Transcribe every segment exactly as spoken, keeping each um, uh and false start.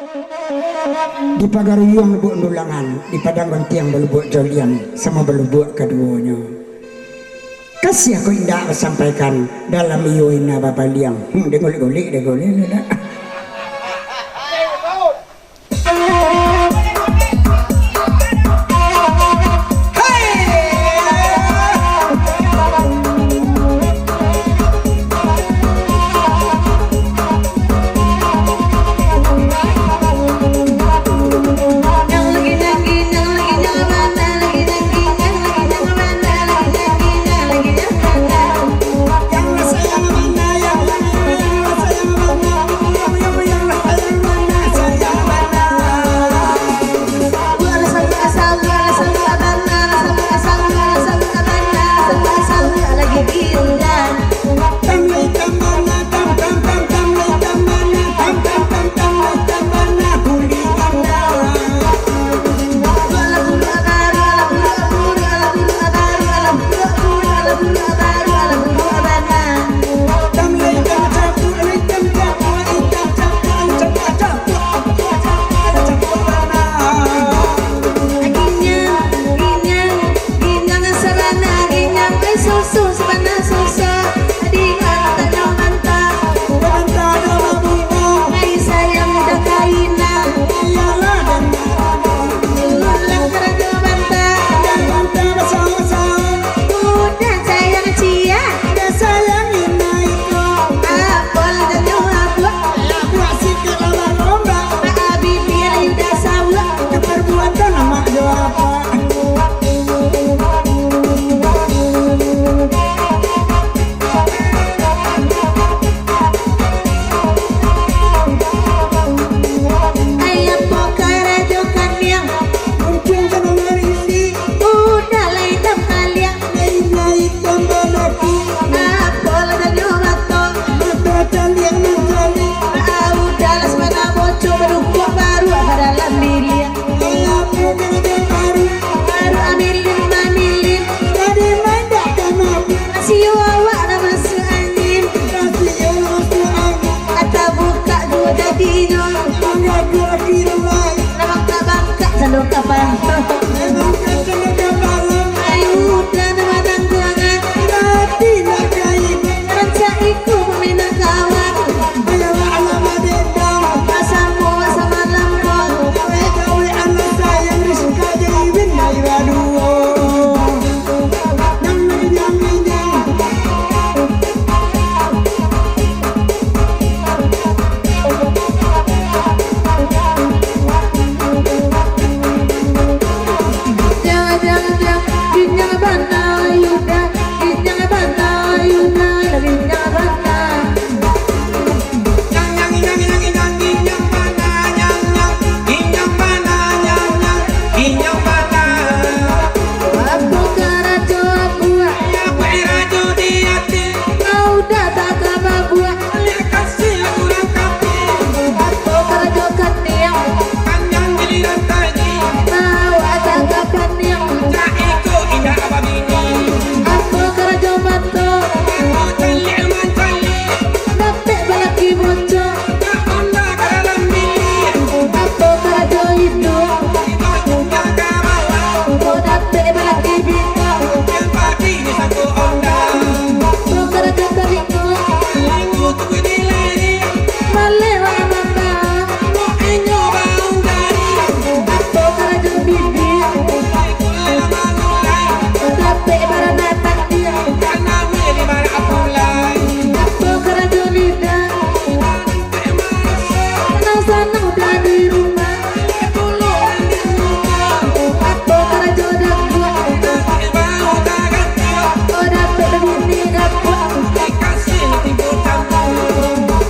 Di Pagaruyuang lubuak Ndulangan, di Padang Gontiang balubuak Joliang, samo balubuak kaduonyo. Kasiah kok indak basampaikan, dalam iyo ina babaliang. Hmm, deh golek-golek, deh golek, deh dak. Ginyang, ginyang, ginyang sabana, ginyang ai susu sabana susu. Di mata jo mata, mata jo mata, ai sayang jo kaina. Iyolah, dan ulah karajo mata, dan mata basao-sao. Udah sayang cia, udah sayang ina iko. Apol dan jo abuak, abuak sikit lawan ombak. Bibia udah sauak, kaparbuatan amak jo apak. Ai apo karajo kaniang? Untuang sanang marisi. Udah lai itam kaliang. Lai-lai tambah laki. Apo lah danyo mato? Mato caliak mancaliak. Ah, udah lah sabana bocor, badukuak baruak ka dalam biliak. Baru amilin-mamilin, jadi mandak ka mabuk. Rasio awak dah masuak angin. Rasio dah masuak angin. Ata bukak juo jadinyo. Manggaduah di luar. Lah bangkak-bangkak sando kapalo. Lah bangkak sando kapalo. Ayo udah dah manangguangan. Mati lah kain. Rancak iko pamain kawan. Ayolah alah badendang. Basamo samalam ko. Gawe-gawe anak sayang disuka jadi bendai baduo. Nang nang nang nang. Jangan, jangan, jangan. Ginyang bana Yuda, ginyang bana Yuda, ginyang bana. Apo karajo abuak? Apo karajo di ati? Kau datang ka babuak. Apo karajo kaniang? Kau datang ka paniang. Apo karajo mato? Dapek balaki bocor. Apo karajo iduik? Ko dapek balaki bini. Ko karajo talingo. Malewat mata. Ko karajo bibia. Ko dapek baranak takdir. Ko karajo lidah. Sanang-sanang udah di rumah. Apo karajo daguak? Ko dapek bini daguak.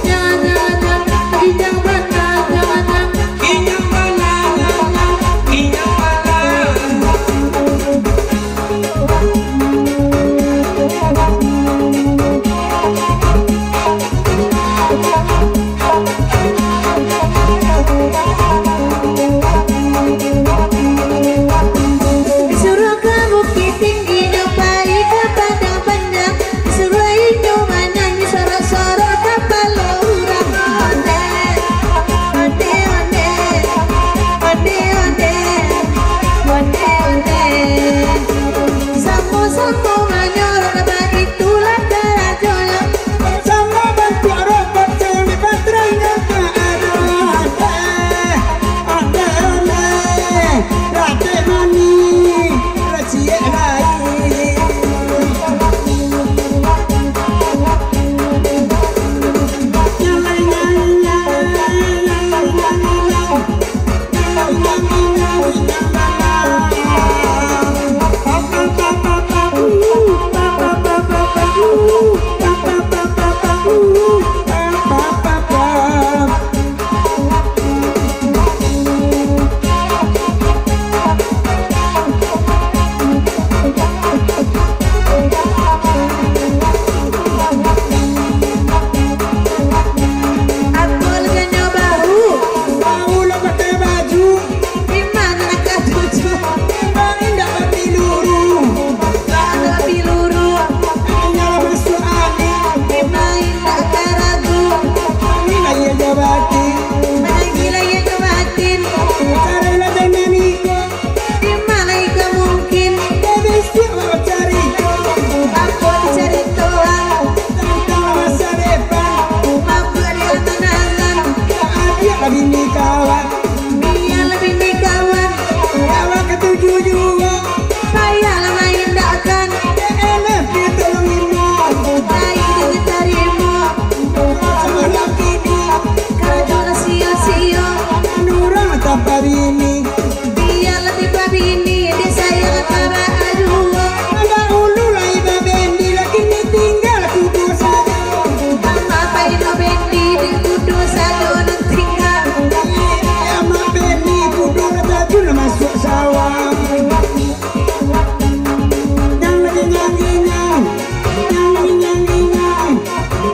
Jangan, jangan, jangan. Ginyang bana, jangan, jangan. Ginyang bana, jangan, jangan. Ginyang bana. Bini kawan, bialah bini kawan, kawan katuju juo. Payahlah maindakkan, elah pitolong imam. Rai dek tarimo, urang kini, karajo lah sio-sio. Urang tak babini, bialah tibo bini, disayang kawan juo. Dahulu lai babendi, lah kini tinggal kudo sajo. Amak paino bendi, dek kudo sajo nan tinggal. Amak bendi, kudo lah tajun lah masuak sawah. Nyang lagi nyang inyang, nyang lagi nyang inyang,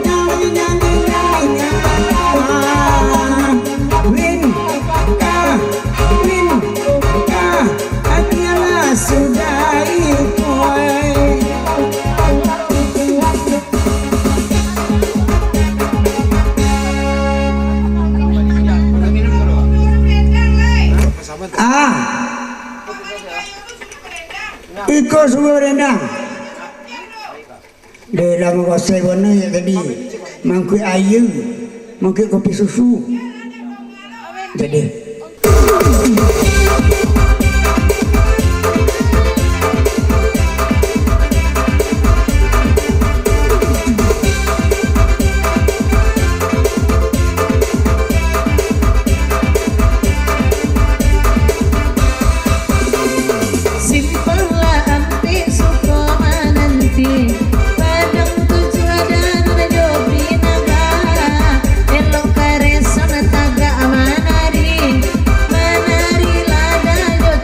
nyang lagi nyang inyang, inyang. Win, ka, win, ka, hatilah sudah ikoi. Ah, iko sugo rendang. Dek lah mangkosai bana ya tadi. Mangkuik aia, mangkuik kopi susu. Jadi. Simpang lah ampek suko mananti, padang tujuah danau jo pinaga, elok karesan tagak manari, manari lah dah jo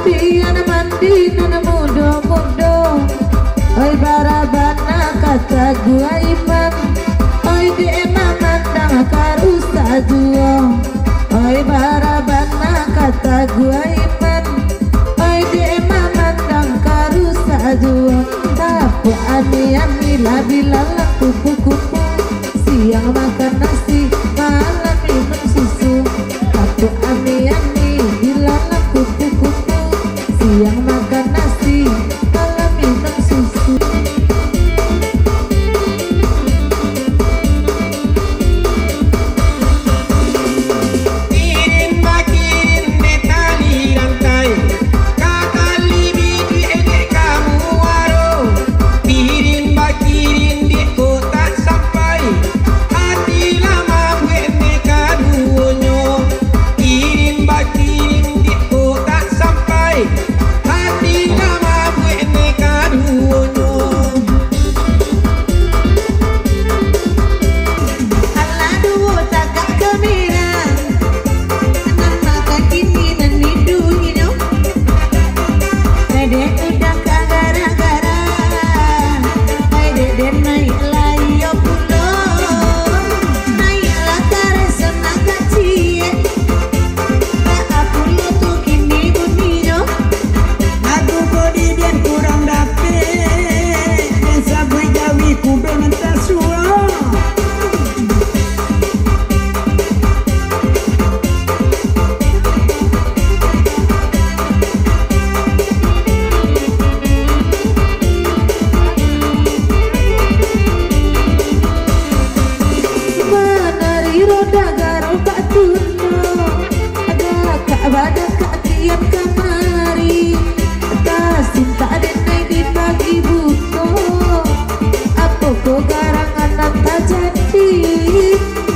Pian mandi nan mudo-mudo, oi, bara bana ka taguah iman. Oi, dek mamandang ka rusak juo, oi, bara bana ka taguah iman. Oi, dek mamandang ka rusak juo. Tapuak ami-ami lah bilalang kupu-kupu. Siang makan nasi, malam minum susu. Tapuak ami-ami, bilalang kupu-kupu. Siang makan nasi, malam minum susu. Kirin bakirin dek tali rantai, ka tali biduik dek ka muaro. Kirin bakirin dek ko tak sampai, ati lah mabuek dek kaduonyo. Kirin bakirin dek ko tak sampai, ati lah mabuek dek kaduonyo. Alah duo tagak kamera, nan makan kini nan iduik inyo. Lai dek udah ka gara-gara, lai dek den naiak lai yo pulo. Naiak lah ka reson agak ciek. Baa pulo tu kini bunyinyo? Lagu ko di den kurang dapek, den sabuik jawi kudo nan tasuo. Manari roda garobak tuno, dakak badakak kian kamari. Tasintak den naiak di pagi buto, apo ko garangan nan tajadi?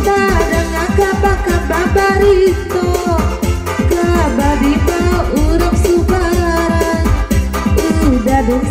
Tadanga kaba-kaba barito, kaba dibao urang subarang. Udah den